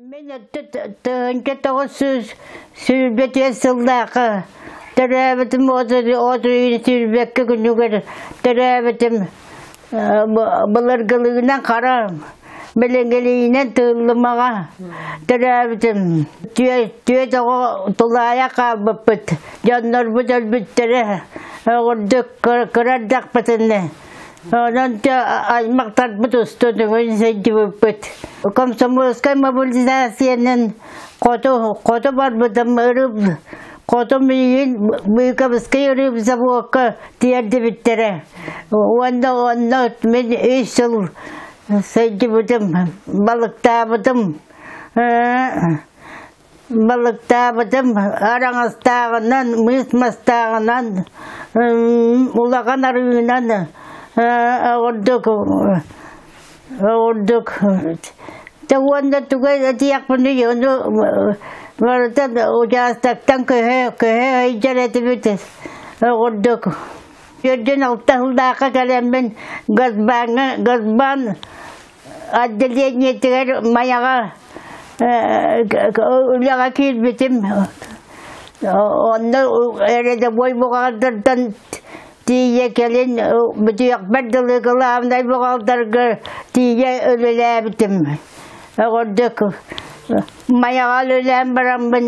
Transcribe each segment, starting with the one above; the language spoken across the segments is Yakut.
Мин 1924 сыллаахха төрөөбүтүм, от ыйын 22 күнүгэр төрөөбүтүм. Былыргылыгынан хара, билиҥҥилиинэн тыыллымаҕа төрөөбүтүм. Түөрт оҕо тулаайах хаалбыппыт, дьоннорбут өлбүттэрэ, ордук кыра эрдэхпитинэ. Онон аймахтарбыт устун өҥөн сылдьыбыппыт. Комсомольскай мобилизациянан хоту, хоту барбытым ырып, хоту миигин Быыкабыскай ырыып заводка тиэрдибиттэрэ. Уонна онно мин үс сыл сылдьыбытым, балыктаабытым. Балыктаабытым араҥастааҕынан, мыыс мастааҕынан, улахан арыынан ордук ордук Дьэ уонна тугу этиэхпиний, ону барыта учаастактан көһө көһө сылдьар этибит ордук. Үрдүн алта сыллаахха кэлэммин Газбаҥҥа Газбан отделениетигэр Майаҕа үлэҕэ киирбитим. Онно рядовой бухгалтертан тиийэ кэлин бүтүөхпэр дылы главнай бухгалтерга тиийэ үлэлээбитим. Ордук Майаҕа үлэлээн бараммын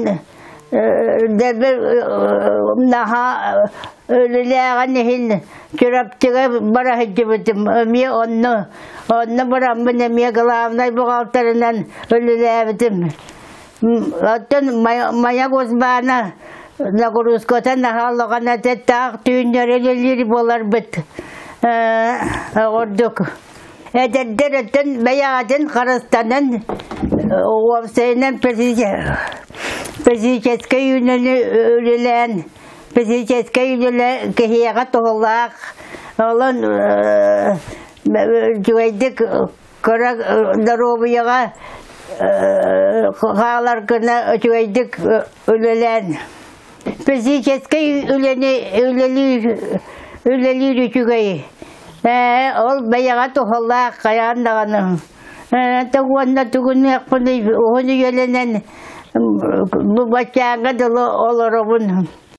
дэби наһаа үлэлээҕин иһин Чурапчыга бара сылдьыбытым. Эмиэ онно онно бараммын эмиэ главнай бухгалтерынан үлэлээбитим. Оттон Майа Госбаана нагрузката наһаа улахан этэ, таах түүннэри үлэлиир буоларбыт. Ордук эдэрдэр өттүн бэйэҕитин харыстанан уопсайынан физическэй үлэни үлэлээн физическэй үлэ киһиэхэ туһалаах онон үчүгэйдик кыра доруобуйаҕа хаалар гына үчүгэйдик үлэлээн физическэй үлэни үлэлиир үлэлиир үчүгэй ээ ол бэйэҕэ туһалаах хайаан даҕаны ээ уонна тугунуохпунуй уһун үйэлэнэн бу баччааҥҥа дылы олоробун.